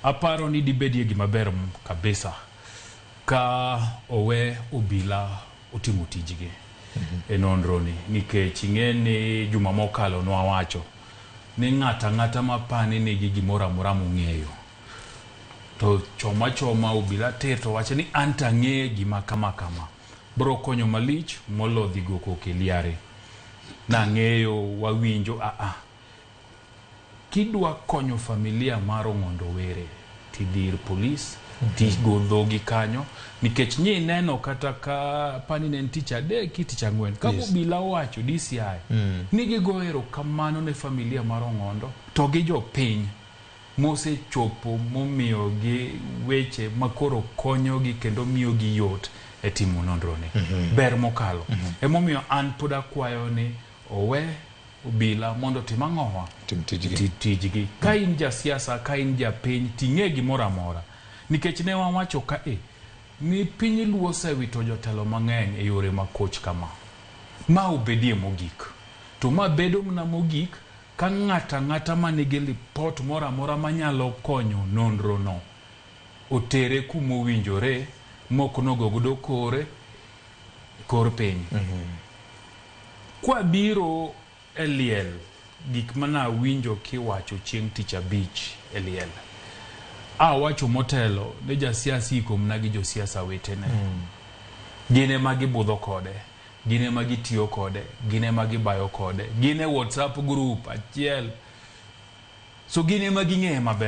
Aparo ni dibedie gima ber kabisa ka owe obila otimo tijgi e nonro ni nikech ing'e ni juma mokalo nwawacho ni ng'ato ang'ata mapani nigi gimoro amora mong'eyo to choma choma obila tir to wacho ni an to ang'eyo gima kama kama bro konyo malich molo dhi go koko e liare. Nang'eyo wawinjo a kidwa konyo familia mar Ong'ondo Were tidhi ir polis tigo dhogi kanyo nikech nyi neno kata ka pani ne en tich adek ki tich ang'wen ka obila owacho DCI ni gigo erokamano ne familia mar Ong'ondo to gi jopiny mosechopo momiyogi weche makoro konyogi kendo miyogi yot e timo nonro ni. Ber mokalo. Emomiyo an pod akwayo ni owe obila mondo otim ang'owa? Tim tijgi. Ti tijgi. Ka in jasiasa, ka in japiny, ting'e gimoro amora. Nikech ne wawacho ka e ni piny Luo osewito jotelo mang'eny e yore makoch kama. Ma obedie mogik. To ma bedo mana mogik ka ng'ato ang'ata manigi lipot moro amora manyalo konyo nonro no otere kumowinjore mok nogo godo kore kor piny. Kwabiro e liel, gik manawinjo kiwacho chieng' tich abich e liel. Awacho motelo ne jasiasa ikomna gi josiasa wetene. Gin ema gibudho kode, gin ema gitiyo kode, gin ema gibayo kode, gin e WhatsApp group achiel. So gin ema ging'eye maber.